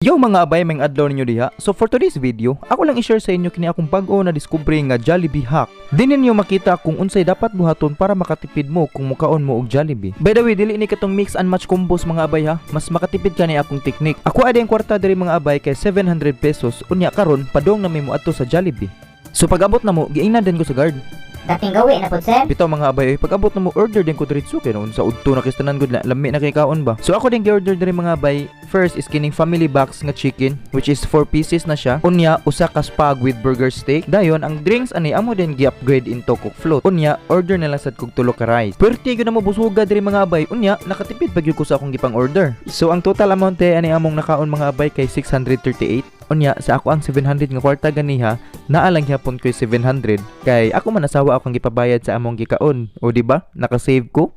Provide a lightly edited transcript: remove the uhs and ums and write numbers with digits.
Yo, mga abay, maayong adlaw ninyo diha. So for today's video, ako lang i-share sa inyo kini akong bag-o na discovery nga Jollibee hack. Di ninyo makita kung unsay dapat buhaton para makatipid mo kung mukaon mo og Jollibee. By the way, dili ni katong mix and match combos, mga abay, ha. Mas makatipid kani akong technique. Ako adi ang kwarta diri, mga abay, kay 700 pesos. Unya karon padong na mi moadto sa Jollibee. So pag-abot na mo, giingnan din ko sa guard. Dating gawi na pud, sir. Bitaw, mga abay, oy, pag-abot na mo, order din ko diretso kay noon sa udto na kistanan gud lami na kay kaon ba. So ako din gi-order diri, mga abay. First is kining family box nga chicken, which is 4 pieces na siya. Unya usa ka spag with burger steak. Dayon ang drinks ani amo din gi-upgrade into Coke float. Unya order na lang sad kog tulo ka rice. Perti gyud na mo busuga diri, mga abay. Unya nakatipid pa gyud ko sa akong gipang order. So ang total amount eh ani among nakaon, mga abay, kay 638. Unya sa ako ang 700 nga kwarta ganiha, naa lang gyapon ko'y 700 kay ako man asawa akong gipabayad sa among gikaon. O di ba? Naka-save ko.